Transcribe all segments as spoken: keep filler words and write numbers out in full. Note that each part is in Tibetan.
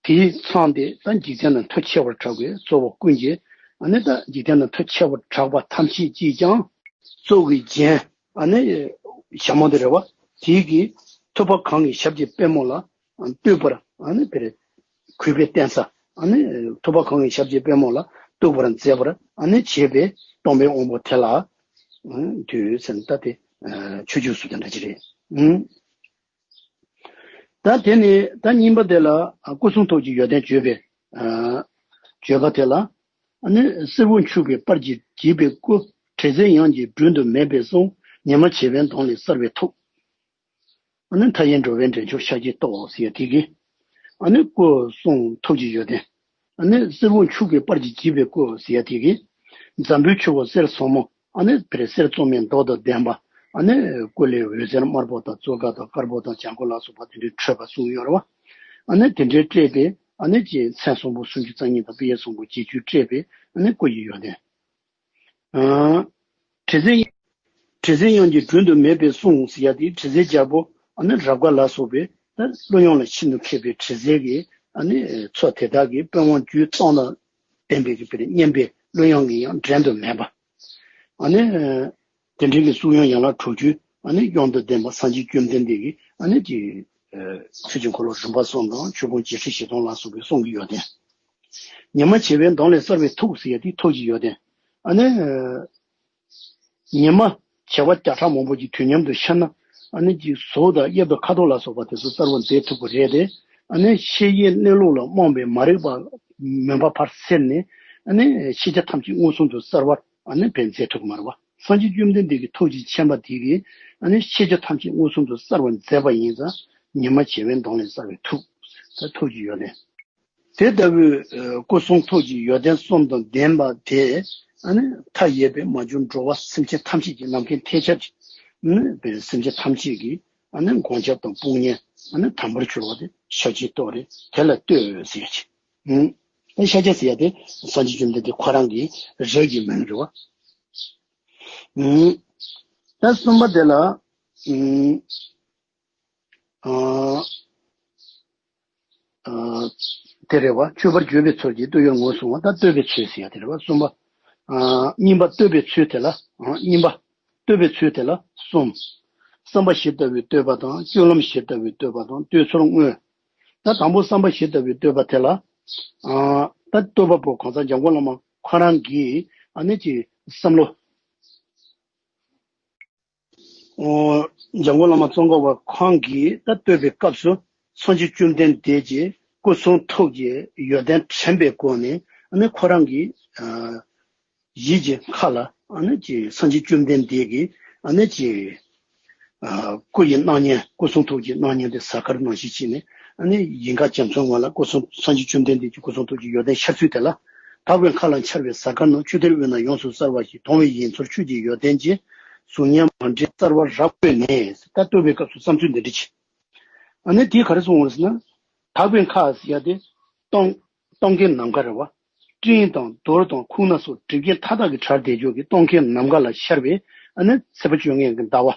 དེས་མཚོན་ཏེ་ད་འཇིག་རྟེན་ན་མཐུ་ཆེ་བར་གྲགས་པའི་གཙོ་བོ་ཀུན་གྱི་ཨ་ནི་ད་འཇིག་རྟེན་ན་མཐུ་ཆེ་བར་གྲགས་པ་ཐམས་ཅད་ཀྱིས་ཀྱང་གཙོ་བོའི་རྒྱན་ཨ་ནི་ཞྭ་མོ་དེ་རེད་བ། དེའི་གི་ཐུབ་པ་གང་གིས་ཞབས་ཀྱི་པད་མོ་ལ་བཏུད་པར་ཨ་ནི་དེར་གུས་པས་བསྟེན་ས་ཨ་ནི་ཐུབ་པ་གང་གིས་ཞབས་ཀྱི་པད་མོ་ལ་གཏུག་པར་མཛད་པར་ཨ་ནི་བྱེད་པའི་སྟོང་པའི་དབང་པོ་དེ་ལ་འདུད་ཟེར་ན་ད་དེ་ཆོས་འབྱུང་སུ་དང་འདྲ་ཅི་རེད། ད་དེ་ནི་ད་གཉིས་པ་དེ་ལ་སྐུ་གསུང་ཐུགས་ཀྱི་ཡོན་ཏན་བརྗོད་པའི་བརྗོད་པ་དེ་ལ་ཨ་ནི་སེར་པོ་འཁྱུག་པའི་པར་གྱིས་བརྗིད་པའི་སྐུ། དྲི་ཟའི་དབྱངས་ཀྱིས་སྦྲུལ་དུ་མེད་པའི་གསུང་། ཉི་མ་བྱེ་བའི་མདངས་ལས་གསལ་བའི་ཐུགས། ཨ་ནི་མཐའ་ཡས་འགྲོ་བའི་འདྲེན་མཆོག་ཤཱཀྱའི་ཏོག་ཟེར་ཡ་དེ་གི་ཨ་ནི་སྐུ་གསུང་ཐུགས་ཀྱི་ཡོན་ཏན། ཨ་ནི་སེར་པོ་འཁྱུག་པའི་པར་གྱིས་བརྗིད་པའི་སྐུ་ཟེར་ཡ་དེ་གི་འཛམ་བུའི་ཆུ་བོ་གསེར་སོག་མོ་ཨ་ནི་དེར་གསེར་བཙོ་མའི་མདོག་དང་ལྡན་པ། ཨ་ནི་སྐུ་ལས་འོད་ཟེར་དམར་པོ་དང་བཙོ་དཀར་དང་དཀར་པོ་དང་ལྗང་གུ་ལ་སོགས་པ་དེ་འདྲའི་འཕྲོས་པ་གསུངས་ཡོད་རེད་བ། ཨ་ནི་དེ་འདྲའི་སྤྲས་པའི་ཨ་ནི་ཀྱི་མཚན་གསུམ་པོ་སུམ་ཅུ་རྩ་གཉིས་དང་དཔེ་ཡི་གསུམ་པོ་བརྒྱད་ཅུ་སྤྲས་པའི་ཨ་ནི་སྐུ་ཡི་ཡོན་ཏན། ཨ། དྲི་ཟའི་དྲི་ཟའི་དབྱངས་ཀྱིས་སྦྲུལ་དུ་མེད་པའི་གསུང་ཟེར་ཡ་དེ་དྲི་ཟའི་རྒྱལ་པོ་ཨ་ནི་རབ་དཀར་ལ་སོགས་པའི་ད་གླུ་དབྱངས་ལ་ཤིན་ཏུ་མཁས་པའི་དྲི་ཟའི་གི་ཨ་ནི་མཚོ་དེ་དག་གི་པི་ཝང་རྒྱུད་སྟོང་དང་ལྡན་པའི་གི་པའི་སྙན་པའི་གླུ་དབྱངས་ཀྱིས་ཡང་འགྲན་དུ་མེད་པ། ཨ་ནི་དེ་འདྲའི་གི་གསུང་དབྱངས་ཡན་ལག་དྲུག་ཅུ་ཨ་ནི་དབྱངས་དང་ལྡན་པ་སངས་རྒྱས་བཅོམ་ལྡན་འདས་ཀྱི་ཨ་ནི་ཀྱི་ཆོས་ཀྱི་འཁོར་ལོ་རིམ་པ་གསུམ་དང་ཆོས་ཕུང་བརྒྱད་ཁྲི་བཞི་སྟོང་ལ་སོགས་པའི་གསུང་གི་ཡོན་ཏན། ཉི་མ་བྱེ་བའི་མདངས་ལས་གསལ་བའི་ཐུགས་ཟེར་ཡ་དེ་ཐུགས་ཀྱི་ཡོན་ཏན། ཨ་ནི། ཉི་མ་བྱེ་བ་བརྒྱ་ཕྲག་མང་པོ་ཅིག་དུས་མཉམ་དུ་ཤར་ན། ཨ་ནི་ཅིག་གཟུགས་དང་དབྱིབས་དང་ཁ་དོག་ལ་སོགས་པ་དེ་ཚོ་གསལ་བར་མཛད་ཐུབ་པ་རེད་དེ། ཨ་ནི་ཤེས་ཡིན་གནས་ལུགས་ལ་རྨོངས་པའི་མ་རིག་པ་མུན་པ་ཕར་སེལ་ནས། ཨ་ནི་ཤེས་བྱ་ཐམས་ཅད་མངོན་སུམ་དུ་གསལ་བར་ཨ་ནི་བས་མཛད་ཐུབ་ཀྱི་མ་རེད་བ། སངས་རྒྱས་བཅོམ་ལྡན་འདས་ཀྱི་ཐུགས་རྗེ་ཆེན་པོ་དེ་གིས་ཨ་ནི་ཤེས་བྱ་ཐམས་ཅད་མངོན་སུམ་དུ་གསལ་བར་མཛད་པ་ཡིན་ཙང་། ཉི་མ་བྱེ་བའི་མདངས་ལས་གསལ་བའི་ཐུགས། ད་ཐུགས་ཀྱི་ཡོན་ཏན། དེ་ལྟ་བུའི་སྐུ་གསུང་ཐུགས་ཀྱི་ཡོན་ཏན་གསུམ་དང་ལྡན་པ་དེ་ཨ་ནི་མཐའ་ཡས་པའི་མ་གྱུར་འགྲོ་བ་སེམས་ཅན་ཐམས་ཅད་ཀྱི་ནམ་མཁའི་མཐའ་ཁྱབ་ཀྱི་ཨ་ནི་བའི་སེམས་ཅན་ཐམས་ཅད་ཀྱི་ཨ་ནི་མགོན་སྐྱབས་དང་དཔུང་གཉེན་ཨ་ནི་དམ་པར་གྱུར་པ་དེ་ཤཱཀྱའི་ཏོག་རེད། དེ་ལ་བསྟོད་ཟེར་ཡ་ཅིག་ཨ་ཤཱཀྱ་ཟེར་ཡ་དེ་སངས་རྒྱས་བཅོམ་ལྡན་འདས་ཁོ་རང་གི་རིགས་ཀྱི་མིང་རེད་བ། ཨ་ད་གསུམ་པ་དེ་ལ་ཨ། དེ་རེད་བ། མཆོད་པར་བརྗོད་པའི་ཚུལ་གྱིས་བསྟོད་ཡུལ་ངོས་བཟུང་བ་དང་བསྟོད་པའི་ཚུལ་ཟེར་ཡ་དེ་རེད་བ། གསུམ་པ། གཉིས་པ་བསྟོད་པའི་ཚུལ་དེ་ལ། གཉིས་པ། བསྟོད་པའི་ཚུལ་དེ་ལ་གསུམ། བསམ་པ་བཞི་ལྟ་བུའི་བསྟོད་པ་དང་སྤྱོད་ལམ་བཞི་ལྟ་བུའི་བསྟོད་པ་དང་བསྟོད་ཚུལ་དངོས། ད་དང་པོ་བསམ་པ་བཞི་ལྟ་བུའི་བསྟོད་པ་དེ་ལ། ད་བསྟོད་པ་པོ་གང་ཟག་འཇམ་མགོན་བླ་མ་ཁོ་རང་གིས་ཨ་ནི་ཀྱི་བསམ་བློ། འཇམ་མགོན་བླ་མ་ཙོང་ཁ་པ་ཁོང་གིས་ད་བསྟོད་པའི་སྐབས་སུ་སངས་རྒྱས་བཅོམ་ལྡན་འདས་ཀྱི་སྐུ་གསུང་ཐུགས་ཀྱི་ཡོན་ཏན་དྲན་པའི་སྒོ་ནས་ཨ་ནི་ཁོ་རང་གི་ཡིད་ཀྱི་མཁའ་ལ་ཨ་ནི་ཀྱི་སངས་རྒྱས་བཅོམ་ལྡན་འདས་ཀྱི་ཨ་ནི་ཀྱི་སྐུ་ཡི་སྣང་བརྙན། སྐུ་གསུང་ཐུགས་ཀྱི་སྣང་བརྙན་དེ་གཟའ་སྐར་ནང་བཞིན་བྱས་ནས་ཨ་ནི་ཡིད་མཁའ་རྒྱ་མཚོའི་ངོས་ལ་སྐུ་གསུང་སངས་རྒྱས་བཅོམ་ལྡན་འདས་ཀྱི་སྐུ་གསུང་ཐུགས་ཀྱི་ཡོན་ཏན་ཤར་ཚུལ་དེ་ལ། དག་པའི་མཁའ་ལ་འཆར་བའི་གཟའ་སྐར་ནང་ཆུ་གཏེར་དབུས་ན་ཡོངས་སུ་གསལ་བ་བཞིན། མཐོང་བའི་ཡིད་མཚོར་ཆོས་ཀྱི་ཡོན་ཏན་གྱི་གཟུགས་བརྙན་མ་འདྲེས་གསལ་བར་རབ་བཀོད་ནས། ད་བསྟོད་པའི་སྐབས་སུ་བསམ་ཚུལ་འདི་འདྲ་ཅིག་ཨ་ནི་དེའི་ག་རེ་གསུངས་པ་རེད་ཟེར་ན། དག་པའི་མཁའ་ཟེར་ཡ་དེ་སྟོང་སྟོང་ཁའི་ནམ་མཁའ་རེད་བ། སྤྲིན་དང་རྡོ་དང་ཁུག་རྣ་སོགས་གྲིབ་བརྒྱད་མཐའ་དག་གིས་བྲལ་བསྡད་ཆོག་གི་སྟོང་ཁའི་ནམ་མཁའ་ལ་ཤར་བའི་ཨ་ནི་ཚེས་པ་བཅོ་ལྔའི་གི་ཟླ་བ།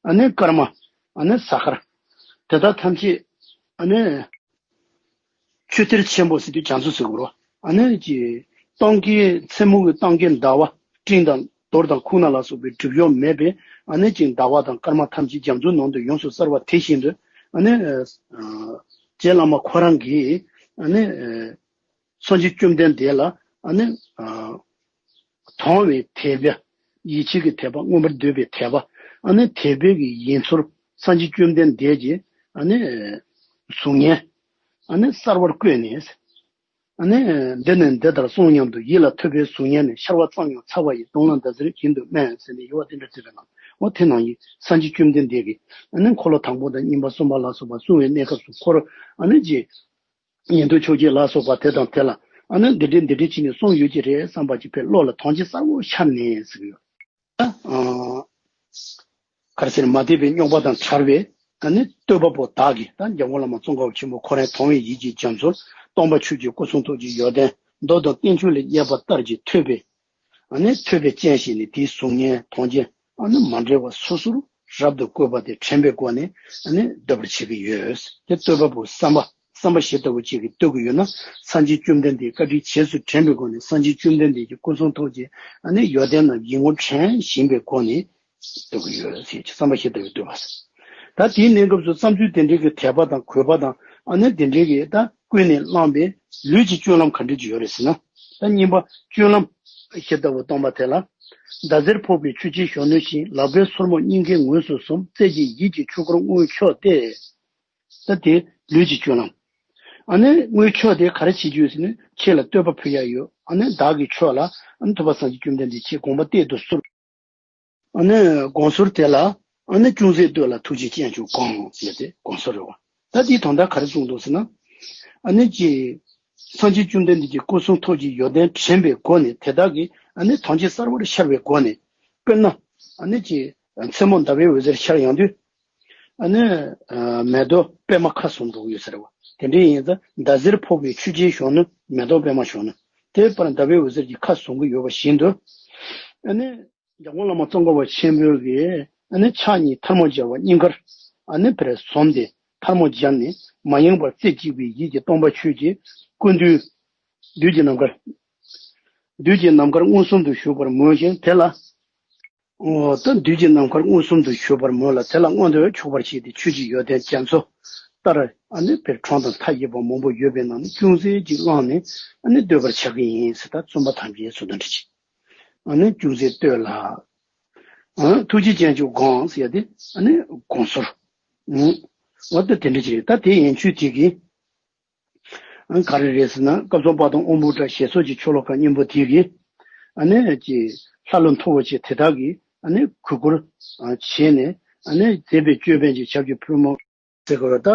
ཨ་ནི་སྐར་མ། ཨ་ནི་གཟའ་སྐར། དེ་དག་ཐམས་ཅད་ཨ་ནི་ཆུ་གཏེར་ཆེན་པོ་ཟེར་དུས་རྒྱ་མཚོ་ཟེར་དགོས་རེད་བ། ཨ་ནི་ཀྱི་སྟོང་ཁའི་མཚན་མོ་གི་སྟོང་ཁའི་ཟླ་བ། སྤྲིན་དང་རྡོ་དང་ཁུག་རྣ་ལ་སོགས་པའི་གྲིབ་གཡོགས་མེད་པའི་ཨ་ནི་ཀྱི་ཟླ་བ་དང་སྐར་མ་ཐམས་ཅད་རྒྱ་མཚོའི་ནང་དུ་ཡོངས་སུ་གསལ་བ་དེ་བཞིན་དུ། ཨ་ནི་རྗེ་བླ་མ་ཁོ་རང་གིས་ཨ་ནི་སངས་རྒྱས་བཅོམ་ལྡན་འདས་ལ་ཨ་ནི་དང་བའི་དད་པ། ཡིད་ཆེས་ཀྱི་དད་པ། མངོན་པར་འདོད་པའི་དད་པ། ཨ་ནི་དད་པའི་གི་ཡིད་མཚོར་སངས་རྒྱས་བཅོམ་ལྡན་འདས་ཀྱི་ཨ་ནི་གཟུགས་བརྙན་ཨ་ནི་གསལ་བར་བཀོད་ནས། ཨ་ནི་འདི་ནི་འདི་ལྟར་གསུངས་སྙམ་དུ། ཡིད་ལ་ཐུབ་པའི་གཟུགས་བརྙན་ནི། ཤར་བ་ཙམ་ཡང་ཚ་བ་ཡི། གདོང་ལ་ཟླ་ཟེར་བཞིན་དུ་དམན། ཟེར་ནས་ཡུ་བ་དེ་འདྲ་བརྩིས་པའི་ནང་། འོ་དེ་ནང་བཞིན་སངས་རྒྱས་བཅོམ་ལྡན་འདས་ཀྱིས་ཨ་ནི་འཁོར་ལོ་དང་པོ་དང་གཉིས་པ་གསུམ་པ་ལ་སོགས་པ་གསུང་བའི་གནས་སྐབས་སུ་འཁོར་ཨ་ནི་ཀྱི་ཉན་ཐོས་ཆོས་རྒྱལ་ལ་སོགས་པ་དེ་དང་དེ་ལ་ཨ་ནི་འདི་འདྲའི་འདི་འདྲའི་བྱས་ནས་གསུངས་ཡོད་ཀྱི་རེད་བསམ་པ་ཅིག་ཕར་བློ་ལ་དོན་ཅིག་གསལ་བོ་ཤར་ནས་ཟེར་གྱི་ཡོད། ཨ་ག་རེ་ཟེར། མ་དད་པའི་རྙོག་པ་དང་བྲལ་བའི་ཨ་ནི་བསྟོད་པ་པོ་དག་གིས། ད་འཇམ་མགོན་བླ་མ་ཙོང་ཁ་པ་ཆེན་པོ་ཁོ་རང་མཐོང་བའི་ཡིད་ཀྱི་རྒྱ་མཚོར་སྟོང་པ་ཆོས་ཀྱི་སྐུ་གསུང་ཐུགས་ཀྱི་ཡོན་ཏན་མདོ་དང་བསྟན་བཅོས་ལས་རྙེད་པ་ལྟར་གྱི་ཐོས་པའི་ཨ་ནི་ཐོས་པའི་སྤྱན་ཞིག་ནས་དེའི་གཟུགས་བརྙན་མཐོང་རྐྱེན་ཨ་ནི་མ་འདྲེས་པ་སོ་སོར་རབ་ཏུ་བཀོད་པ་དེ་དྲན་པའི་སྒོ་ནས་ཨ་ནི་བསྟོད་པར་བྱེད་ཀྱི་ཡོད། དེ་བསྟོད་པ་པོའི་བསམ་པ། བསམ་པ་བཞི་ལྟ་བུ་ཅིག་གིས་བསྟོད་ཀྱི་ཡོད་ན། སངས་རྒྱས་བཅོམ་ལྡན་འདས་བཀའ་དྲིན་རྗེས་སུ་དྲན་པའི་སྒོ་ནས། སངས་རྒྱས་བཅོམ་ལྡན་འདས་ཀྱི་སྐུ་གསུང་ཐུགས་ཀྱི་ཨ་ནི་ཡོན་ཏན་རྣམས་ཡིད་ངོར་དྲན་བཞིན་པའི་སྒོ་ནས་བསྟོད་ཀྱི་ཡོད་ཟེར་གྱི་བསམ་པ་བཞི་ལྟ་བུའི་བསྟོད་པ་ཟེར། ད་དེའི་གནས་སྐབས་སུ་བརྩམས་ཆོས་དེ་འདྲའི་གི་དད་པ་དང་གུས་པ་དང་ཨ་ནི་དེ་འདྲའི་གི་ད་ཀུན་ནས་བསླངས་པའི་ལུས་ཀྱི་སྤྱོད་ལམ་ག་འདྲ་ཅིག་ཡོད་རེད་ཟེར་ན། ད་གཉིས་པ་སྤྱོད་ལམ་བཞི་ལྟ་བུ་སྟོན་པ་དེ་ལ། ཟླ་ཟེར་ཕོག་པའི་ཆུ་སྐྱེས་གཞོན་ནུ་བཞིན། ལག་པའི་སོར་མོ་སྙིང་གའི་ངོས་སུ་ཟུམ། རྩེ་གཅིག་ཡིད་ཀྱི་ཆོས་འཁོར་དངོས་མཆོག་སྟེ། ད་དེ་ལུས་ཀྱི་སྤྱོད་ལམ། ཨ་ནི་དངོས་མཆོག་དེ་ག་རེ་བྱེད་རྒྱུ་ཟེར་ན། ཁྱེད་ལ་བསྟོད་པ་ཕུལ་ཡ་ཡོད། ཨ་ནི་བདག་གིས་ཁྱོད་ལ་ཨ་ནི་ཐུབ་པ་སངས་རྒྱས་བཅོམ་ལྡན་འདས་ཁྱེད་དགོངས་པ་གཏད་དུ་གསོལ། ཨ་ནི་དགོངས་ཟོར་དེ་ལ་ཨ་ནི་ཅུང་ཟད་བསྟོད་ལ་ཐུགས་རྗེའི་སྤྱན་མཇུག་དགོངས་ཟེར་ཏེ་དགོངས་ཟོར་རེད་བ། ད་དེའི་དོན་དག་ག་རེ་གསུངས་འདུག་ཟེར་ན། ཨ་ནི་ཅི། སངས་རྒྱས་བཅོམ་ལྡན་འདས་ཀྱི་སྐུ་གསུང་ཐུགས་ཀྱི་ཡོན་ཏན་དྲན་པའི་སྒོ་ནས། དེ་དག་གིས་ཨ་ནི་ཐམས་ཅད་གསལ་བར་འཆར་བའི་སྒོ་ནས། དཔེར་ན། ཨ་ནི་ཅི། མཚན་མོ་ཟླ་བའི་འོད་ཟེར་ཤར་ཡོང་དུས། ཨ་ནི། མེ་ཏོག་པད་མ་ཁ་ཟུམ་འདུག་ཡོད་ཟེར་བ། དེ་འདྲ་ཡིན་ཙང་ཟླ་ཟེར་ཕོག་པའི་ཆུ་སྐྱེས་གཞོན་ནུ། མེ་ཏོག་པད་མ་གཞོན་ནུ། དེ་བར་ཟླ་བའི་འོད་ཟེར་གྱིས་ཁ་ཟུམ་གྱི་ཡོད་པ་བཞིན་དུ། ཨ་ནི། འཇམ་མགོན་བླ་མ་ཙོང་ཁ་པ་ཆེན་པོའི་གི་ཨ་ནི་ཕྱག་གཉིས་ཐལ་མོ་སྦྱར་བ་སྙིང་གར་ཨ་ནི་ཕར་ཟུམ་སྟེ། ཐལ་མོ་སྦྱར་ནས་མ་ཡེངས་པར་རྩེ་གཅིག་པའི་ཡིད་ཀྱིས་སྟོང་པ་ཆོས་ཀྱི་སྐུ་མདུན། བདུད་ཀྱི་ནམ་མཁར། བདུད་ཀྱི་ནམ་མཁར་མངོན་སུམ་དུ་བཞུགས་པར་མོས་ཤིང་། དེ་ལ། འོ་ད་བདུད་ཀྱི་ནམ་མཁར་མངོན་སུམ་དུ་བཞུགས་པར་མོས་ལ། དེ་ལ་མངོན་དུ་ཕྱོགས་པར་བྱས་ཏེ། ཆོས་ཀྱི་ཡོན་ཏན་རྒྱ་མཚོ་ལྟར་ཨ་ནི་ཕར་གྲངས་དང་མཐའ་ཡས་པ་མང་པོ་ཡོད་པའི་ནང་ནས་ཅུང་ཟད་ཅིག་བླངས་ནས་ཨ་ནི་བསྟོད་པར་བྱ་གི་ཡིན་ཟེར། ད་བཙུན་པ་ཐམས་ཅད་ཚུལ་དང་འདྲ་ཅིག་ཨ་ནི་ཅུང་ཟད་བསྟོད་ལ། ཨ་ཐུགས་རྗེའི་སྤྱན་མཇུག་དགོངས་ཟེར་ཏེ་ཨ་ནི་དགོངས་ཟོར། ཨ་འོ་ད་དེ་འདྲ་ཅིག་རེད། ད་དེ་ཡན་ཆོད་དེ་གི་ཨ་ག་རེ་རེད་ཟེར་ན། སྐབས་སུ་པ་དང་དབང་པོ་འདྲ། ཞེས་སོགས་ཀྱི་ཆོ་ལོ་ཀ་སྙིང་པོ་དེ་གི་ཨ་ནི་ཀྱི་ལྷ་ཀླུ་མཐུ་བོ་ཆེ་དེ་དག་གིས་ཨ་ནི་གུས་བཀུར་བྱས་ནས། ཨ་ནི་མཛད་པའི་ཅོད་པན་གྱི་ཞབས་ཀྱི་པུས་མོ་ཟེར་དགོས་པ། ད་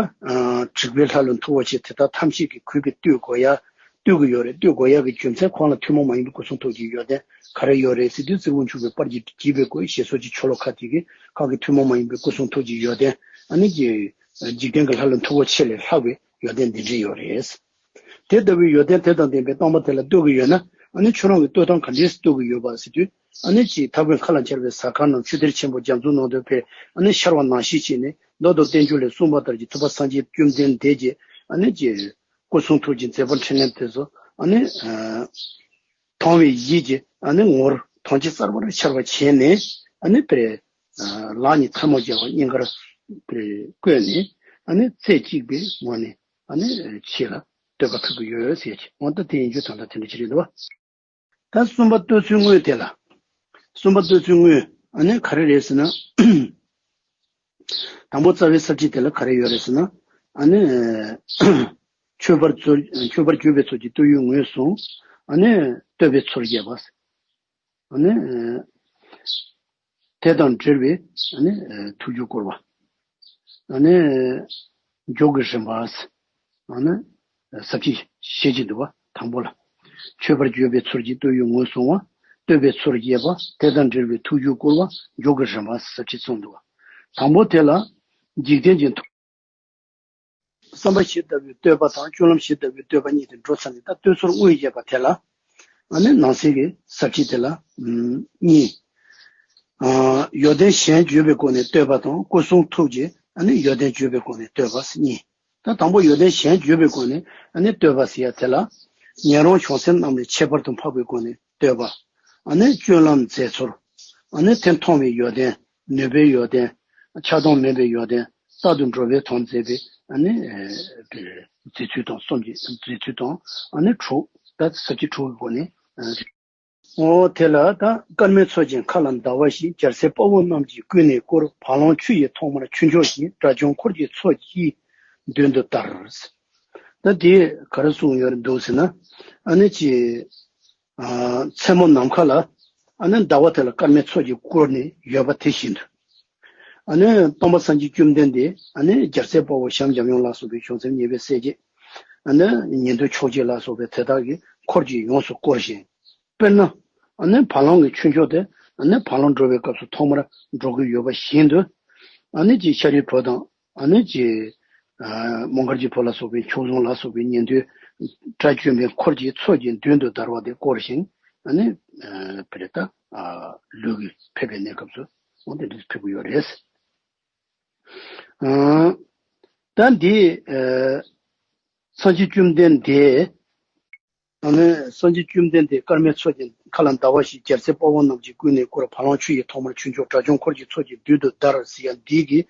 དྲེགས་པའི་ལྷ་ཀླུ་མཐུ་བོ་ཆེ་དེ་དག་ཐམས་ཅད་ཀྱིས་གུས་པས་བཏུད་དགོས་ཡ། བཏུད་ཀྱི་ཡོད་རེད། བཏུད་དགོས་ཡ་གི་རྒྱུ་མཚན་ཁོང་ལ་ཐུན་མོང་མ་ཡིན་པའི་སྐུ་གསུང་ཐུགས་ཀྱི་ཡོན་ཏན་ག་རེ་ཡོད་རེད་ཟེར་དུས། རྩེ་གཅིག་པའི་ཞེས་སོགས་ཀྱི་ཆོ་ལོ་ཀ་དེ་གི་ཁ་གི་ཐུན་མོང་མ་ཡིན་པའི་སྐུ་གསུང་ཐུགས་ཀྱི་ཡོན་ཏན། ཨ་ནི་ཀྱི་འཇིག་རྟེན་གྱི་ལྷ་ཀླུ་མཐུ་བོ་ཆེ་ལས་ལྷག་པའི་ཡོན་ཏན་འདི་འདྲ་ཡོད་རེད། དེ་ལྟ་བུའི་ཡོན་ཏན་དེ་དང་ལྡན་པའི་སྟོན་པ་དེ་ལ་བསྟོད་ཀྱི་ཡོད་ན། ཨ་ནི་ཁྱོད་རང་གིས་བསྟོད་སྟངས་ག་འདྲས་སུ་བསྟོད་ཀྱི་ཡོད་པ་ཟེར་དུས། ཨ་ནི་ཅིག་ཐབས་མཁས་མཁའ་ལ་འཕྱར་བའི་ཟ་ཁང་ནང་ཆུ་གཏེར་ཆེན་པོ་རྒྱ་མཚོའི་ནང་དུ་ཕེབས། ཨ་ནི་ཤར་བ་ནང་བཞིན་བྱས་ནས། མདོ་དང་བསྟན་བཅོས་ལས་གསུངས་པ་ལྟར་གྱི་ཐུབ་པ་སངས་རྒྱས་བཅོམ་ལྡན་འདས་ཀྱི་ཨ་ནི་ཀྱི་སྐུ་གསུང་ཐུགས་ཀྱི་མཛད་པ་འཕྲིན་ལས་དེ་ཚོ་ཨ་ནི་ཨ་མཐོང་བའི་ཡིད་ཀྱིས་ཨ་ནི་ངོར་ཐམས་ཅད་གསལ་བར་འཆར་བ་བྱས་ནས། ཨ་ནི་པའི་ཨ་ལག་གཉིས་ཐལ་མོ་སྦྱར་བ་སྙིང་གར་པའི་བཀོད་ནས། ཨ་ནི་རྩེ་གཅིག་པའི་ངོས་ནས་ཨ་ནི་ཁྱེད་ལ་བསྟོད་པ་ཕུལ་གྱི་ཡོད་ཟེར་གྱི། འོ་ད་དེ་ཡིན་རྒྱུ་དོན་དག་དེ་འདྲ་ཅིག་རེད་འདུག་བ། ད་གསུམ་པ་བསྟོད་ཚུལ་དངོས་དེ་ལ། གསུམ་པ་བསྟོད་ཚུལ་དངོས་ཨ་ནི་ག་རེ་རེད་ཟེར་ན། དང་པོ་རྩ་བའི་ས་བཅད་དེ་ལ་ག་རེ་ཡོད་རེད་ཟེར་ན། ཨ་ནི་མཆོད་པར་ཚོར། མཆོད་པར་གྱུར་པའི་ཚུལ་གྱིས་བསྟོད་ཡུལ་ངོས་བཟུང་། ཨ་ནི་བསྟོད་པའི་ཚུལ་རྒྱས་པ། ཨ་ནི་དེ་དང་འབྲེལ་བའི་ཨ་ནི་ཐུགས་རྒྱུད་བསྐོར་བ། ཨ་ནི་མཇུག་གི་རིམ་པ། ཨ་ནི་ས་བཅད་བཤད་ཀྱི་འདུག་བ། དང་པོ་ལ། མཆོད་པར་གྱུར་པའི་ཚུལ་གྱིས་བསྟོད་ཡུལ་ངོས་བཟུང་བ། བསྟོད་པའི་ཚུལ་རྒྱས་པ། དེ་དང་འབྲེལ་བའི་ཐུགས་རྒྱུད་བསྐོར་བ། མཇུག་གི་རིམ་པ་ཟེར་ཅིག་གསུངས་འདུག་བ། དང་པོ་དེ་ལ། འཇིག་རྟེན་གྱི་མཐོང་བསམ་པ་བཞི་ལྟ་བུའི་བསྟོད་པ་དང་། སྤྱོད་ལམ་བཞི་ལྟ་བུའི་བསྟོད་པ་གཉིས་དེ་འགྲོ་ཚར་ནས། ད་བསྟོད་ཚུལ་དངོས་རྒྱས་པ་དེ་ལ། ཨ་ནི་ནང་གསེས་ཀྱི་ས་བཅད་དེ་ལ་གཉིས། ཨ་ཡོན་ཏན་གཞན་བརྗོད་པའི་སྒོ་ནས་བསྟོད་པ་དང་། སྐུ་གསུང་ཐུགས་ཀྱི་ཨ་ནི་ཡོན་ཏན་བརྗོད་པའི་སྒོ་ནས་བསྟོད་པ་གཉིས། ད་དང་པོ་ཡོན་ཏན་གཞན་བརྗོད་པའི་སྒོ་ནས་ཨ་ནི་བསྟོད་པ་ཟེར་ཡ་དེ་ལ། ཉན་རང་བྱང་སེམས་རྣམས་ལས་ཁྱད་པར་དུ་འཕགས་པའི་སྒོ་ནས་བསྟོད་པ། ཨ་ནི་སྤྱོད་ལམ་མཛད་ཚུལ། ཨ་ནི་དེ་མཐོང་བའི་ཡོན་ཏན། ནུས་པའི་ཡོན་ཏན། ཆགས་སྡང་མེད་པའི་ཡོན་ཏན། རྟག་ཏུ་འགྲོ་བའི་དོན་མཛད་པའི་ཨ་ནི་མཛད་ཚུལ་དང་། གསུམ་གྱི་མཛད་ཚུལ་དང་། ཨ་ནི་དྲུག་ད་ས་བཅད་དྲུག་གི་སྒོ་ནས། འོ་དེ་ལ་ད། སྐར་མའི་ཚོགས་ཀྱིས་མཁའ་ལ་ཟླ་བ་བཞིན། རྒྱལ་སྲས་དཔའ་བོ་རྣམས་ཀྱིས་ཀུན་ནས་བསྐོར། བ་ལང་ཆུ་ཡི་ཐོག་མར་ཆོས་མཆོག་བཞིན། དགྲ་བཅོམ་འཁོར་གྱི་ཚོགས་ཀྱིས་མདུན་དུ་བདར། ད་དེ་ག་རེ་གསུངས་ཡོད་འདུག་ཟེར་ན། ཨ་ནི་ཅི། མཚན་མོ་ནམ་མཁའ་ལ་ཨ་ནི་ཟླ་བ་དེ་ལ་སྐར་མའི་ཚོགས་ཀྱིས་བསྐོར་ནས་ཡོད་པ་དེ་བཞིན་དུ། ཨ་ནི་སྟོན་པ་སངས་རྒྱས་བཅོམ་ལྡན་འདས། ཨ་ནི་རྒྱལ་སྲས་དཔའ་བོ་ཞབས་འཇམ་དབྱངས་ལ་སོགས་པའི་བྱང་སེམས་ཉེར་པའི་སྲས་བཅས། ཨ་ནི་ཉན་ཐོས་ཕྱོགས་བཅུ་ལ་སོགས་པའི་དེ་དག་གིས་འཁོར་གྱིས་ཡོངས་སུ་བསྐོར་ཞིང་། དཔེར་ན། ཨ་ནི་བ་ལང་གི་ཆོས་མཆོག་དེ་ཨ་ནི་བ་ལང་འགྲོ་བའི་སྐབས་སུ་ཐོག་མར་འགྲོ་གི་ཡོད་པ་བཞིན་དུ། ཨ་ནི་ཅི་ཤཱ་རིའི་བུ་དང་། ཨ་ནི་ཅི། མོའུ་འགལ་གྱི་བུ་ལ་སོགས་པའི་མཆོག་ཟུང་ལ་སོགས་པའི་ཉན་ཐོས་དགྲ་བཅོམ་པའི་འཁོར་གྱི་ཚོགས་ཀྱིས་མདུན་དུ་བདར་བ་དེ་བསྐོར་ཞིང་། ཨ་ནི་ཨ་བེ་རེ་ཏ་ཨ་ལུས་ཀྱིས་ཕེབས་པའི་གནས་སྐབས་སུ་འོ་དེ་འདྲ་ཕེབས་ཀྱི་ཡོད་རེད། ཨ་ད་འདི་ཨ་ སངས་རྒྱས་བཅོམ་ལྡན་འདས། ཨ་ནི་སངས་རྒྱས་བཅོམ་ལྡན་འདས་དཀར་མེ་ཚོགས་ཀྱི་མཁའ་ལ་ཟླ་བ་བཞིན། རྒྱལ་སྲས་དཔའ་བོ་རྣམས་ཀྱིས་ཀུན་ནས་བསྐོར། བ་ལང་ཆུ་ཡི་ཐོག་མར་ཆོས་འབྱུང་། དགྲ་བཅོམ་འཁོར་གྱི་ཚོགས་ཀྱིས་མདུན་དུ་བདར་ཟེར་ཡ་འདི་གི་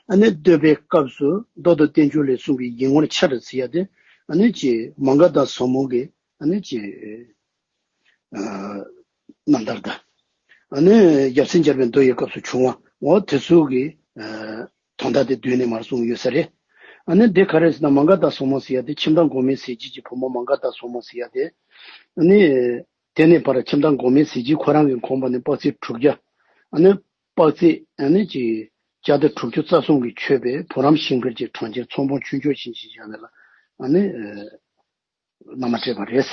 ཨ་ནི་བསྟོད་པའི་སྐབས་སུ་མདོ་དང་བསྟན་བཅོས་ལས་གསུངས་པའི་ཡིད་ངོར་འཆར་ཟེར་ཡ་དེ་ཨ་ནི་ཅི་མ་ག་དྷ་ཟབ་མོ་གི་ཨ་ནི་ཅི་རྣམ་ཐར་དང་། ཨ་ནི་ཡབ་སྲས་མཇལ་བའི་མདོ་ཡི་སྐབས་སུ་བྱུང་བ་འོ་དེ་ཚོ་གི་དོན་དག་དེ་བསྡུས་ནས་མར་གསུངས་ཡོད་ས་རེད། ཨ་ནི་འདི་ག་རེ་ཟེར་ན་མ་ག་དྷ་ཟབ་མོ་ཟེར་ཡ་དེ་ཁྱིམ་བདག་འགོག་མེད་ཟས་སྦྱིན་གྱི་བུ་མོ་མ་ག་དྷ་ཟབ་མོ་ཟེར་ཡ་དེ། ཨ་ནི་དེ་ནས་ཕར་ཁྱིམ་བདག་འགོག་མེད་ཟས་སྦྱིན་ཁོ་རང་གི་ཁོག་པ་ནས་དཔག་ཚད་དྲུག་བརྒྱ། ཨ་ནི་དཔག་ཚད་ཨ་ནི་ཅིག་བརྒྱ་དང་དྲུག་ཅུ་རྩ་གསུམ་གྱིས་མཆོད་པའི་བུ་རམ་ཤིང་འཕེལ་གྱི་གྲོང་ཁྱེར་ཚོང་དཔོན་ཆོས་འབྱོར་བཞིན་ཞེས་བྱ་བ་ལ་ཨ་ནི་མནའ་མ་སྤྲད་པ་རེད།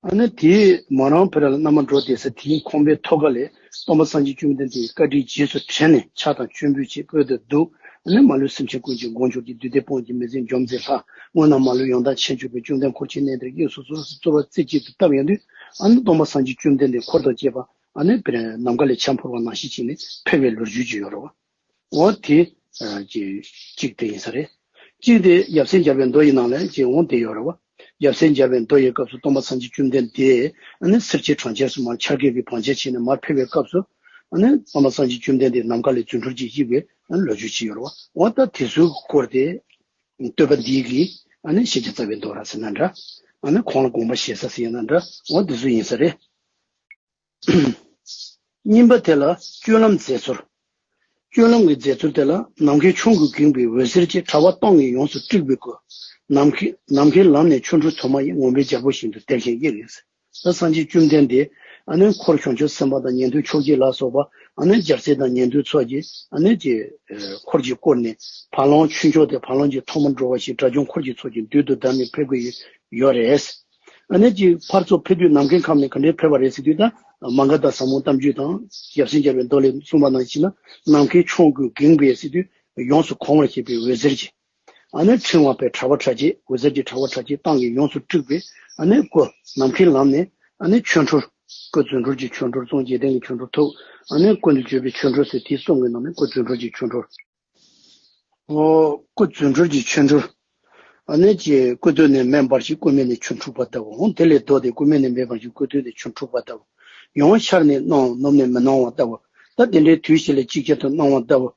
ཨ་ནི་དེའི་མོ་རང་བོད་ལ་མནའ་མ་འགྲོ་བསྡད་ས་དེའི་ཁང་པའི་ཐོག་ཁ་ལས་སྟོན་པ་སངས་རྒྱས་བཅོམ་ལྡན་འདས་ཀྱི་བཀའ་དྲིན་རྗེས་སུ་དྲན་ནས་ཕྱག་དང་མཆོད་འབུལ་བྱེད། བོད་དུ་འདུག་ཨ་ནི་མ་ལུས་སེམས་ཅན་ཀུན་གྱི་མགོན་མཆོག་གི་འདུས་སྡེ་དཔོན་གྱི་མི་ཚེ་འཇོམས་མཛད་ལྷ། སྔོན་ན་མ་ལུས་ཡང་དག་མཁྱེན་གྱུར་པའི། བཅོམ་ལྡན་འཁོར་བཅས་གནས་འདིར་གཡས་སུ་གསོལ་ཟེར་གཙོ་བོ་རྩེ་གཅིག་ཏུ་བཏབ་ཡོང་དུས་ཨ་ནི་སྟོན་པ་སངས་རྒྱས་བཅོམ་ལྡན་འདས་འཁོར་དང་བཅས་པ་ཨ་ནི་ནམ་མཁའ་ལས་འཆམ་ཕོར་བ་ནང་བཞིན་བྱས་ནས་ཕེབས་པའི་ལོ་རྒྱུས་ཅིག་ཡོད་རེད་བ། འོ་དེ་ཅིག་དེ་ཡིན་ས་རེད། གཅིག་དེ་ཡབ་སྲས་མཇལ་བའི་མདོ་ཡི་ནང་ལ་ཅིག་འོང་དེ་ཡོད་རེད་བ། ཡབ་སྲས་མཇལ་བའི་མདོ་ཡི་སྐབས་སུ་སྟོན་པ་སངས་རྒྱས་བཅོམ་ལྡན་འདས་ཨ་ནི་སེར་སྐྱའི་གྲོང་ཁྱེར་སུ་མར་འཆར་ཀའི་གི་བང་ཆེན་བྱས་ནས་མར་ཕེབས་པའི་སྐབས་སུ་ཨ་ནི་སྟོན་པ་སངས་རྒྱས་བཅོམ་ལྡན་འདས་ནམ་མཁའ་ལས་རྫུ་འཕྲུལ་གྱིས་གཡུགས་པའི་ཨ་ནི་ལོ་རྒྱུས་ཅིག་ཡོད་རེད་བ། འོ་ད་དེ་ཚོའི་སྐོར་དེ་བསྟོད་པ་འདིའི་གི་ཨ་ནི་ཤཱཀྱ་རྩ་བའི་མདོ་ར་ཟེར་ན་འདྲ། ཨ་ནི་ཁོང་ལ་དགོངས་པ་བཞེས་ས་ཟེར་ན་འདྲ། འོ་དེ་ཚོ་ཡིན་ས་རེད། གཉིས་པ་དེ་ལ་སྤྱོད་ལམ་མཛད་ཚུལ། སྤྱོད་ལམ་གྱི་མཛད་ཚུལ་དེ་ལ་ནམ་མཁའི་ཁྱུང་གིས་འགེངས་པའི་འོད་ཟེར་གྱིས་གྲྭ་པ་སྟོང་གིས་ཡོངས་སུ་དཀྲུགས་པའི་སྐུ། ནམ་མཁའི་ནམ་མཁའི་ལམ་ནས་ཆོ་འཕྲུལ་དུ་མ་ཡིས། ངུ་འབོད་རྒྱལ་པོ་བཞིན་དུ་བརྡབས་ཤིང་གཡེངས་ཡོད། ད་སངས་རྒྱས་བཅོམ་ལྡན་འདས་ཨ་ནི་འཁོར་བྱང་ཆུབ་སེམས་དཔའ་དང་ཉན་ཐོས་ཆོས་རྗེ་ལ་སོགས་པ་ཨ་ནི་རྒྱལ་སྲས་དང་ཉན་ཐོས་ཚོགས་ཀྱིས་ཨ་ནི་ཀྱི་འཁོར་གྱིས་བསྐོར་ནས་བ་ལང་ཆོས་འབྱུང་དེ་བ་ལང་གི་ཐོག་མར་འགྲོ་བ་ཞིག་དགྲ་བཅོམ་འཁོར་གྱི་ཚོགས་ཀྱི་མདུན་དུ་བདར་ནས་ཕེབས་ཀྱི་ཡོད་རེད། ཨ་ནི་ཅིག་ཕར་ཚུར་ཕེབས་དུས་ནམ་མཁའི་ཁམས་ནས་ག་འདྲའི་ཕེབས་པ་རེད་ཟེར་དུས་ད་མ་ག་དྷ་ཟབ་མོ་གཏམ་རྒྱུད་དང་ཡབ་སྲས་མཇལ་བའི་མདོ་ལས་གསུངས་པ་ནང་བཞིན་ན་ནམ་མཁའི་ཁྱུང་གིས་འགེངས་པའི་ཟེར་དུས་ཡོངས་སུ་གོང་བར་བྱེད་པའི་འོད་ཟེར་གྱིས། ཨ་ནི་ཕྲེང་བ་པའི་གྲྭ་པ་གྲྭ་ཆས་འོད་ཟེར་གྱི་གྲྭ་པ་གྲྭ་ཆས་སྟོང་གིས་ཡོངས་སུ་དཀྲུགས་པའི་ཨ་ནི་སྐུ་ནམ་མཁའི་ལམ་ནས་ཨ་ནི་ཆོ་འཕྲུལ་སྐུ་རྫུ་འཕྲུལ་གྱི་ཆོ་འཕྲུལ་གཙོ་འཇིག་རྟེན་གྱི་ཆོ་འཕྲུལ་ཐུགས་ཨ་ནི་ཀུན་ཏུ་བརྗོད་པའི་ཆོ་འཕྲུལ་ཟེར་དེའི་གསུང་གི་ནང་ནས་སྐུ་རྫུ་འཕྲུལ་གྱི་ཆོ་འཕྲུལ། ཨོ། སྐུ་རྫུ་འཕྲུལ་གྱི་ཆོ་འཕྲུལ། ཨ་ནི་ཀྱི་སྐུ་སྟོད་ནས་མེ་འབར་ཞིང་སྐུ་སྨད་ནས་ཆོ་འཁྲུགས་པ་ལྟ་བུ། འོང་དེ་ལས་ལྡོག་སྟེ་སྐུ་སྨད་ནས་མེ་འབར་ཞིང་སྐུ་སྟོད་ནས་ཆོ་འཁྲུགས་པ་ལྟ་བུ། ཡང་ཤར་ནས་སྣང་ནུབ་ནས་མི་སྣང་བ་ལྟ་བུ། ད་དེ་འདྲའི་དུས་ཤིག་ལ་ཅིག་ཅར་དུ་སྣང་བ་ལྟ་བུ།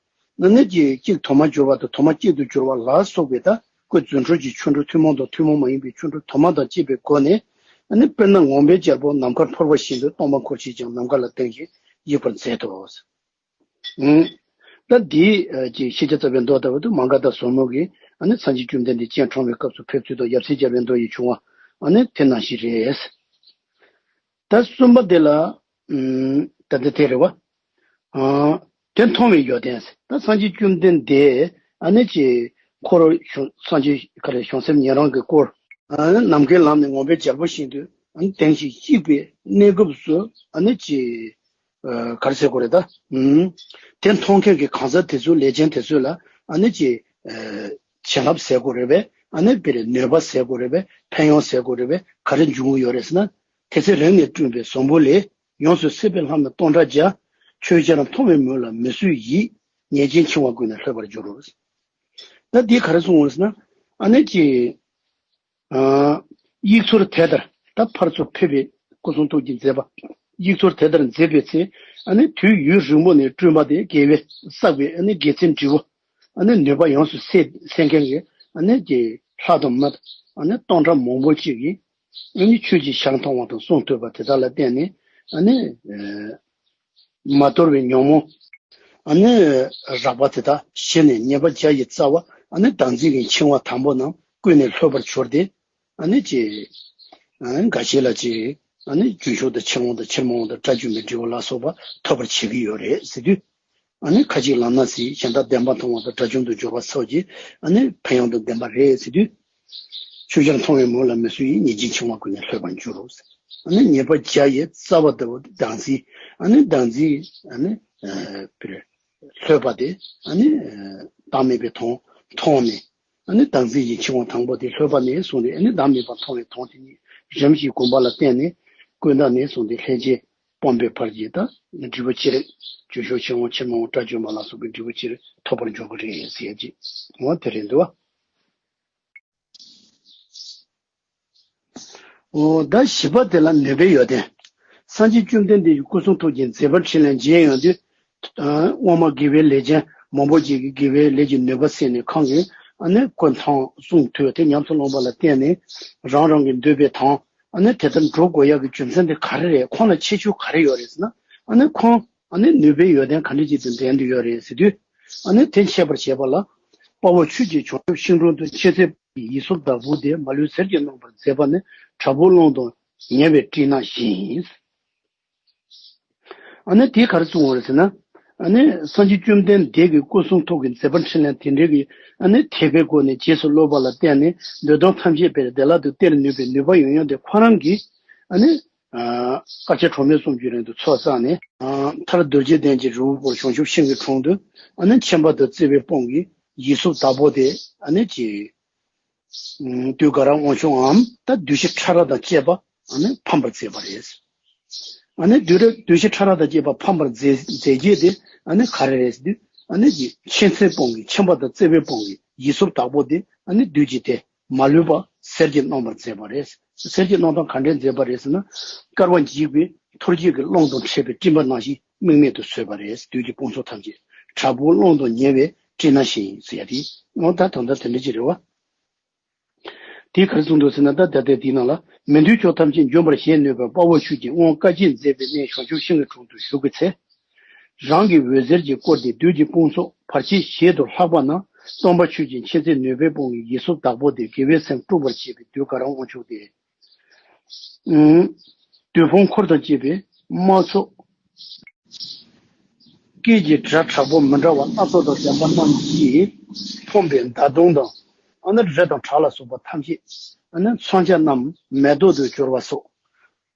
ཨ་ནི་ཀྱི་གཅིག་དུ་མར་གྱུར་བ་དང་དུ་མ་གཅིག་ཏུ་གྱུར་བ་ལ་སོགས་པའི་ད་སྐུ་རྫུ་འཕྲུལ་གྱི་ཆོ་འཕྲུལ་ཐུན་མོང་དང་ཐུན་མོང་མ་ཡིན་པའི་ཆོ་འཕྲུལ་དུ་མ་དང་བཅས་པའི་སྒོ་ནས། ཨ་ནི་དཔེར་ན་ངུ་འབོད་རྒྱལ་པོ་ནམ་མཁར་འཕུར་བ་བཞིན་དུ་སྟོན་པ་འཁོར་བཅས་ཀྱང་ནམ་མཁའ་ལ་ལྡིང་ཞིང་ཡིབ་པར་མཛད་དོ། ཨང་། ད་འདི་ཨ་ཅིག་ཤཱཀྱ་རྩ་བའི་མདོ་ལྟ་བུ་དུ་མ་ག་དྷ་ཟབ་མོ་གིས་ཨ་ནི་སངས་རྒྱས་བཅོམ་ལྡན་འདས་སྤྱན་དྲངས་པའི་སྐབས་སུ་ཕེབས་ཚུལ་དང་ཡབ་སྲས་མཇལ་བའི་མདོ་ཡི་བྱུང་བ་ཨ་ནི་དེ་ནང་བཞིན་རེད། ད་གསུམ་པ་དེ་ལ་ཨམ་ད་ལྟ་དེ་རེད་བ། ཨ་དེ་མཐོང་བའི་ཡོན་ཏན། ད་སངས་རྒྱས་བཅོམ་ལྡན་འདས་ཨ་ནི་ཅིག་འཁོར་བྱང་སངས་རྒྱས་ག་རེ་བྱང་སེམས་ཉན་རང་གི་སྐོར་ཨ་ནི་ནམ་མཁའི་ལམ་ནས་ངུ་འབོད་རྒྱལ་པོ་བཞིན་དུ་ཨ་ནི་ལྡིང་ཞིང་གཡེངས་པའི་གནས་སྐབས་སུ་ཨ་ནི་ཅིག་ཨ་ག་རེ་ཟེར་དགོས་རེད་ད། ཨུམ། དེ་མཐོང་མཁན་གྱི་གང་ཟག་དེ་ཚོའི་ལས་ཅན་དེ་ཚོ་ལ་ཨ་ནི་ཅིག་ཨ་བྱིན་རླབས་ཟེར་དགོས་རེད་པས། ཨ་ནི་དཔེར་ནུས་པ་ཟེར་དགོས་རེད་པས། ཕན་ཡོན་ཟེར་དགོས་རེད་པས། ག་རེ་འབྱུང་གི་ཡོད་རེད་ཟེར་ན། དེ་ཚེ་རིང་ནས་བསྐྲུན་པའི་བཟང་པོ་ལས། ཡོངས་སུ་སྲིད་པའི་ལྷ་མི་སྟོང་ཕྲག་བརྒྱ། ཆོས་ཅན་མཐོང་བའི་མུན་ལ་མི་བཟོད་ཡིད། ཉེས་ཅན་འཆིང་བ་ཀུན་ནས་ལྷོད་པར་འགྱུར་རོ། ད་འདི་ག་རེ་གསུངས་ཡོད་ཟེར་ན། ཨ་ནི་ཅིག་ཨ་གཡུག་ཚུལ་དེ་ལྟར་ད་ཕར་ཚུར་ཕེབས་པའི་སྐུ་གསུང་ཐུགས་ཀྱི་མཛད་པ། གཡུག་ཚུལ་དེ་ལྟར་མཛད་པའི་ཚེ། ཨ་ནི་དུས་ཡུན་རིང་པོ་ནས་བསྐྲུན་པ་དེ་དགེ་བས་བསགས་པའི་ཨ་ནི་དགེ་མཚན་འབྲས་བུ། ཨ་ནི་ནུས་པ་ཡོངས་སུ་སད་སད་མཁན་གྱི་ཨ་ནི་ཀྱི་ལྷ་དང་མི་ཨ་ནི་སྟོང་ཕྲག་མང་པོ་ཅིག་གིས་ཨ་ནི་ཆོས་ཀྱི་ཞལ་མཐོང་བ་དང་གསུང་ཐོས་པ་དེ་དག་ལ་བརྟེན་ནས་ཨ་ནི་ཨ་མ་དོར་བའི་ཉོན་མོངས་ཨ་ནི་རགས་པ་དེ་དག་ཞི་ནས་ཉེས་པ་བརྒྱ་ཡི་རྩ་བ་ཨ་ནི་བདག་འཛིན་གྱི་འཆིང་བ་དང་པོ་རྣམས་ཀུན་ནས་ལྷོད་པར་གྱུར་ཏེ། ཨ་ནི་ཅི། ཨ་འགའ་ཞིག་ལ་ཅི། ཨ་ནི་རྒྱུན་ཞུགས་དང་ཕྱིར་འོང་དང་ཕྱིར་མི་འོང་དང་དགྲ་བཅོམ་པའི་འབྲས་བུ་ལ་སོགས་པ་ཐོབ་པར་བྱེད་ཀྱི་ཡོད་རེད་ཟེར་དུས། ཨ་ནི་ཁ་ཅིག་ལམ་སྣ་ཟིན། གཞན་དག་བདེན་པར་མཐོང་བ་དང་དགྲ་བཅོམ་དུ་འགྱུར་བ་སོགས་ཀྱི་ཨ་ནི་ཕན་ཡོན་དང་ལྡན་པ་རེད་ཟེར་དུས། ཆོས་ཅན་མཐོང་བའི་མུན་ལ་མི་བཟོད་ཡིད། ཉེས་ཅན་འཆིང་བ་ཀུན་ནས་ལྷོད་པར་འགྱུར་རོ་ཟེར། ཨ་ནི་ཉེས་པ་བརྒྱ་ཡི་རྩ་བ་ལྟ་བུ་བདག་འཛིན། ཨ་ནི་བདག་འཛིན་ཨ་ནི་ཨ་ལྷོད་པ་དེ་ཨ་ནི་ཨ་བདག་མེད་པའི་དོན་མཐོང་ནས། ཨ་ནི་བདག་འཛིན་གྱི་འཆིང་བ་དང་པོ་དེ་ལྷོད་པ་ནས་བཟུང་སྟེ་ཨ་ནི་བདག་མེད་པར་མཐོང་བའི་དོན་དེ་ཉིད་རིམ་བཞིན་གོམས་པ་ལ་བརྟེན་ནས་ཀུན་བརྟགས་ནས་བཟུང་སྟེ་ལྷན་སྐྱེས་སྤངས་པའི་བར་གྱི་ད་འབྲས་བུ་ཅི་རིགས་རྒྱུན་ཞུགས་ཕྱིར་འོང་ཕྱིར་མི་འོང་དགྲ་བཅོམ་པ་ལ་སོགས་པའི་འབྲས་བུ་ཅི་རིགས་ཐོབ་པར་འགྱུར་གྱི་རེད་ཟེར་གྱི་འོ་དེ་རེད་འདུག་བ། ཨོ། ད་བཞི་པ་དེ་ལ་ནུས་པའི་ཡོན་ཏན། སངས་རྒྱས་བཅོམ་ལྡན་འདས་ཀྱི་སྐུ་གསུང་ཐུགས་ཀྱི་མཛད་པ་འཕྲིན་ལས་མཇལ་ཡོང་དུས། ཨ། དབུ་མ་དགེ་བའི་ལས་ཅན་མང་པོ་ཅིག་གིས་དགེ་བའི་ལས་ཀྱི་ནུས་པ་གསན་ནས་ཁོང་གིས་ཨ་ནི་སྐུ་མཐོང་གསུང་ཐོས་དེ་ཉམས་སུ་བླངས་པ་ལ་བརྟེན་ནས། རང་རང་གི་འདོད་པའི་དོན་ཨ་ནི་དེ་ལྟར་འགྲུབ་དགོས་ཡག་གི་རྒྱུ་མཚན་དེ་ག་རེ་རེད། ཁོང་ལ་ཁྱད་ཆོས་ག་རེ་ཡོད་རེད་ཟེར་ན། ཨ་ནི་ཁོང་ཨ་ནི་ནུས་པའི་ཡོན་ཏན་ག་འདྲ་ཅིག་དང་ལྡན་དུ་ཡོད་རེད་ཟེར་དུས། ཨ་ནི་དེ་འཆད་པར་བྱེད་པ་ལ། དཔའ་བོ་ཆོས་ཀྱི་བྱང་ཆུབ་ཤིང་དྲུང་དུ། མཁྱེན་བརྩེ་ཡིད་སྲུབས་བདག་པོ་དེ། མ་ལུས་ཟེར་གྱིས་གནང་བར་མཛད་པ་ནི། དྲག་པོའི་རླུང་དང་ཉེ་བའི་སྤྲིན་ནག་བཞིན། ཨ་ནི་དེ་ག་རེ་གསུངས་པ་རེད་ཟེར་ན། ཨ་ནི་སངས་རྒྱས་བཅོམ་ལྡན་འདས་ཀྱི་སྐུ་གསུང་ཐུགས་ཀྱི་མཛད་པ་འཕྲིན་ལས་དེ་འདྲའི་གི་ཨ་ནི་དད་པའི་སྒོ་ནས་རྗེས་སུ་སློབ་པ་ལ་བརྟེན་ནས། འདོད་དོན་ཐམས་ཅད་པའི་བདེ་བླག་ཏུ་སྟེར་ནུས་པའི་ནུས་པ་ཡོད་མཁན་དེ་ཁོ་རང་གིས་ཨ་ནི། ཨ། དཀར་ཆག་གྲོག་མའི་གསུང་གི་རིང་དུ་ཚོགས་བསགས་ནས། ཨ། མཐར་རྡོ་རྗེ་གདན་གྱི་རི་བོ་བོར་བྱང་ཆུབ་ཤིང་གི་དྲུང་དུ། ཨ་ནི་མཁྱེན་པ་དང་བརྩེ་བའི་དཔུང་གིས་ཡིད་སྲུབས་བདག་པོ་དེ་ཨ་ནི་ཅི། ཨ། དུས་འགའ་རང་དབང་ཕྱུག་འམ། ད་བདུད་བཞི་ཕྲ་རགས་དང་བཅས་པ་ཨ་ནི་ཕམ་པར་མཛད་པ་རེད། ཨ་ནི་བདུད་ར་བདུད་བཞི་ཕྲ་རགས་དང་བཅས་པ་ཕམ་པར་མཛད་མཛད་རྒྱུ་དེ་ཨ་ནི་ག་རེ་རེད་ཟེར་དུས། ཨ་ནི་ཅི། མཁྱེན་བརྩེའི་དཔུང་གིས། མཁྱེན་པ་དང་བརྩེ་བའི་དཔུང་གིས་ཡིད་སྲུབས་བདག་པོ་དེ་ཨ་ནི་བདུད་ཀྱི་དེ། མ་ལུས་པ་ཟེར་གྱིས་གནང་བར་མཛད་པ་རེད། ཟེར་གྱིས་གནང་སྟངས་ག་འདྲས་མཛད་པ་རེད་ཟེར་ན། བསྐལ་པ་འཇིག་པའི་ཐུར་རྒྱུད་ཀྱི་རླུང་དང་འཕྲད་པའི་སྤྲིན་པ་ནང་བཞིན་དམིགས་མེད་དུ་བཟོས་པ་རེད། བདུད་ཀྱི་དཔུང་ཚོགས་ཐམས་ཅད་དྲག་པོའི་རླུང་དང་ཉེ་བའི་སྤྲིན་ནག་བཞིན་ཟེར་ཡ་དེ། འོ་ད་དོན་དག་དེ་འདྲ་ཅིག་རེད་བ། དེ་ག་རེ་གསུངས་འདུག་ཟེར་ན། ད་ལྟ་དེ་དེའི་ནང་ལ། མི་འདོད་ཕྱོགས་ཐམས་ཅད་འཇོམས་པར་ཞེན་ནུས་པའི་དཔའ་བོ་ཁྱོད་ཀྱིས་དབང་བཀའ་བརྒྱུད་མཛད་པའི་གནས་བྱང་ཆུབ་ཤིང་གི་དྲུང་དུ་བཞུགས་པའི་ཚེ། རང་གི་འོད་ཟེར་གྱིས་བསྐོར་ཏེ་བདུད་ཀྱི་དཔུང་ཚོགས་བར་ཆད་བཞིན་དུ་ལྷགས་པ་ན། སྟོན་པ་ཆོས་ཀྱི་མཁྱེན་བརྩེ་ནུས་པའི་དཔུང་གིས་ཡིད་སྲུབས་བདག་པོ་དེ། དགེ་བའི་སེམས་དཀྲུགས་པར་བྱེད་པའི་བདུད་དགའ་རབ་དབང་ཕྱུག་སྟེ། ཨུམ། བདུད་དཔུང་འཁོར་དང་བཅས་པའི་དམག་ཚོགས་སྐད་ཀྱི་སྒྲ་དྲག་པོ་མི་འདྲ་བ་སྣ་ཚོགས་དང་ལྡན་པ་རྣམས་ཀྱིས་ཕོངས་པའི་མདའ་མདུང་དང་། ཨ་ནི་རི་དང་བྲག་ལ་སོགས་པ་ཐམས་ཅད། ཨ་ནི་མཚོན་ཆ་རྣམས་མེ་ཏོག་ཏུ་གྱུར་པ་སོགས།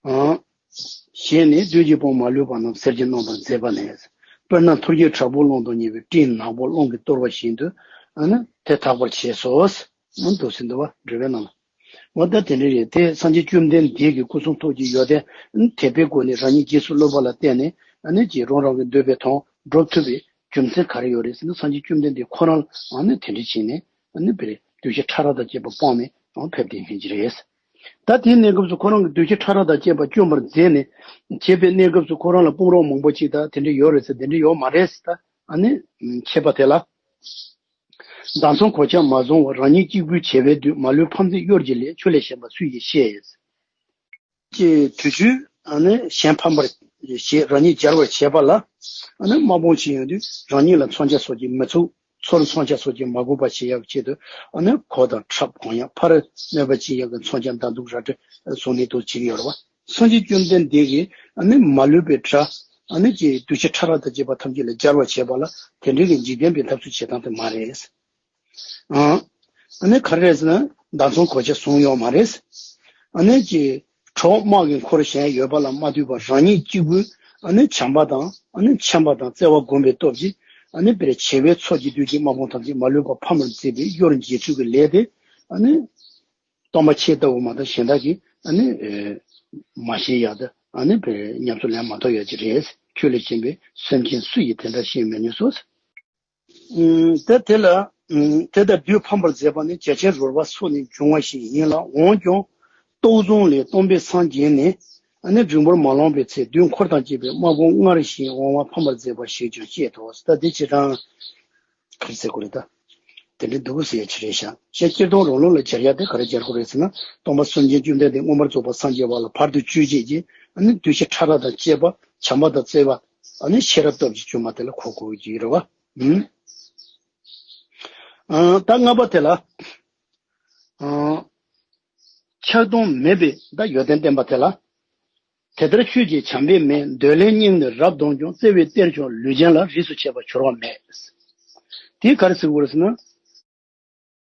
ཨང་། བཞེས་ནས་བདུད་ཀྱི་དཔུང་མ་ལུས་པ་རྣམས་ཟེར་གྱིས་གནང་བར་མཛད་པ་ནས། དཔེར་ན་ཐུར་རྒྱུད་དྲག་པོའི་རླུང་དང་ཉེ་བའི་སྤྲིན་ནག་པོ་རླུང་གིས་གཏོར་བ་བཞིན་དུ། ཨ་ནི་དེ་དག་པར་བྱས་སོ། ཨ་ནི་འདུག་ཟིན་འདུག་བ། འགྲེལ་པའི་ནང་ལ། འོ་ད་དེ་འདྲ་རེད། དེ་སངས་རྒྱས་བཅོམ་ལྡན་འདས་ཀྱི་སྐུ་གསུང་ཐུགས་ཀྱི་ཡོན་ཏན་དད་པའི་སྒོ་ནས་རང་ཉིད་རྗེས་སུ་སློབ་པ་ལ་བརྟེན་ནས། ཨ་ནི་ཅིག་རང་རང་གི་འདོད་པའི་དོན་འགྲུབ་ཐུབ་པའི་རྒྱུ་མཚན་ག་རེ་ཡོད་རེད་ཟེར་ན། སངས་རྒྱས་བཅོམ་ལྡན་འདས་ཁོ་རང་ལ་ཨ་ནི་དེ་འདྲ་བྱས་ནས། ཨ་ནི་བདུད་བཞི་ཕྲ་རགས་དང་བཅས་པ་སྤངས་ནས་ཨ་ཕེབས་བསྡད་མཁན་ཅིག་རེད། ད་དེའི་གནས་སྐབས་སུ་ཁོ་རང་གིས་བདུད་བཞི་ཕྲ་རགས་དང་བཅས་པ་བཅོམ་པར་མཛད་ནས་བྱས་པའི་གནས་སྐབས་སུ། ཁོ་རང་ལ་དཔུང་རོགས་མང་པོ་ཅིག་དང་དེ་འདྲ་ཡོད་རེད་ཟེར། དེ་འདྲ་ཡོད་མ་རེད་ཟེར། ད་ཨ་ནི་འཆད་པ་དེ་ལ། མདའ་མཚོན་གོ་ཆ་མ་བཟུང་བར། རང་ཉིད་གཅིག་པུས་བྱས་པའི་བདུད། མ་ལུས་ཕམ་ཚིག་གཡོར་གྱི་ལས། ཁྱོད་ལས་གཞན་པ་སུས་ཀྱིས་ཤེས། ཀྱི་དུས་ཚོད་ཨ་ནི་གཞན་ཕམ་པར་བྱེད། རང་ཉིད་སྦྱར་བར་བྱེད་པ་ལ། ཨ་ནི་དམག་དཔུང་ཆེ་ཡོང་དུས་རང་ཉིད་ལ་མཚོན་ཆ་སོགས་ཀྱིས་མི་ཚུགས། ཚུར་མཚོན་ཆ་སོགས་ཀྱིས་མ་འགུགས་པ་བྱེད་ཡག་ཆེད་དུ། ཨ་ནི་གོ་དང་ཁྲབ་གོན་ཡག་ཕར་གནོད་པ་སྐྱེལ་ཡག་གི་མཚོན་ཆ་མདའ་མདུང་རལ་གྲི་བཟུང་ནས་འདུག་བྱེད་ཀྱི་ཡོད་རེད་བ། སངས་རྒྱས་བཅོམ་ལྡན་འདས་ཀྱིས་ཨ་ནི་མ་ལུས་པའི་དགྲ། ཨ་ནི་ཀྱི་བདུད་བཞི་ཕྲ་རགས་དང་བཅས་པ་ཐམས་ཅད་ལ་སྦྱར་བར་བྱེད་པ་ལ། དེ་འདྲའི་གི་འཇིག་རྟེན་པའི་འཐབ་རྩོད་བྱེད་སྟངས་དེ་མ་རེད། ཨ་ནི་ག་རེ་རེད་ཟེར་ན། མདའ་མཚོན་གོ་ཆ་བཟུང་ཡོད་མ་རེད། ཨ་ནི་ཀྱི་གྲོགས་དམག་གི་འཁོར་གཞན་ཡོད་པ་ལ་མ་ལྟོས་པར་རང་ཉིད་གཅིག་པུས་ཨ་ནི་བྱམས་པ་དང་ཨ་ནི་མཁྱེན་པ་དང་བརྩེ་བ་བསྒོམས་པའི་སྟོབས་ཀྱིས། ཨ་ནི་བྱེ་བའི་ཚོགས་ཀྱིས་བདུད་ཀྱི་དམག་དཔུང་ཐམས་ཅད་མ་ལུས་པ་ཕམ་པར་མཛད་པའི་གཡོ་རུ་འགྱེལ་ཚུལ་གྱི་ལས་དེ། ཨ་ནི་སྟོན་པ་ཁྱེད་ལྟ་བུ་མ་གཏོགས་གཞན་དག་གིས་ཨ་ནི་མ་ཤེས་ཡག་དང་། ཨ་ནི་ཉམས་སུ་ལེན་མ་ཐུབ་ཡག་ཅིག་རེད། ཁྱོད་ལས་གཞན་པའི་སེམས་ཅན་སུ་ཡིས་དེ་འདྲ་ཤེས་མི་ནུས་སོ། ཨུམ། ད་དེ་ལ། ཨུམ། དེ་ལྟར་བདུད་ཕམ་པར་མཛད་པ་ནི། རྒྱལ་ཆེན་རོལ་པ་སོགས་ནས་འབྱུང་བ་ཞིག་ཡིན་ལ། འོན་ཀྱང་སྟོབས་བཟང་ལས་སྟོན་པའི་སངས་རྒྱས་ནས། ཨ་ནི་འབྲིང་པོར་མ་ལངས་པའི་ཚེ། བདུད་འཁོར་དང་བཅས་པའི་དམག་དཔུང་སྔར་བཞིན་འོང་བ་ཕམ་པར་མཛད་པ་ཞིག་ཀྱང་བཤད་དོ། ད་དེ་སྤྱིར་བཏང་ག་རེ་ཟེར་དགོས་རེད་ད། དེ་འདྲའི་སྡུག་པོ་ཟེར་ཡ་ཅིག་རེད་ཤག་བྱས་སྤྱིར་བཏང་རང་ལུགས་ལ་སྦྱར་ཡ་དེ་ག་རེ་སྦྱར་དགོས་རེད་ཟེར་ན། སྟོན་པ་སངས་རྒྱས་བཅོམ་ལྡན་འདས་མངོན་པར་རྫོགས་པར་སངས་རྒྱས་པ་ལ་བར་དུ་གཅོད་བྱེད་ཀྱི། ཨ་ནི་བདུད་བཞི་ཕྲ་རགས་དང་བཅས་པ། བྱམས་པ་དང་བརྩེ་བ། ཨ་ནི་ཤེས་རབ་སྟོབས་ཀྱིས་བཅོམ་པ་དེ་ལ་གོ་དགོས་ཀྱི་རེད་བ། ཨུམ། ཨ། ད་ལྔ་པ་དེ་ལ། ཨ། ཆགས་སྡང་མེད་པའི་ད་ཡོན་ཏན་བསྟན་པ་དེ་ལ། དེ་ལྟར་ཆོས་ཀྱི་བྱམས་པའི་མེས། འདོད་ལན་སྙིང་ནས་རབ་གདངས་ཀྱང་། བརྩེ་བས་གཏེར་བྱུང་ལུས་ཅན་ལ། རིས་སུ་ཆད་པ་འཆོར་བ་མེད། དེ་ག་རེ་ཟེར་དགོས་རེད་ཟེར་ན།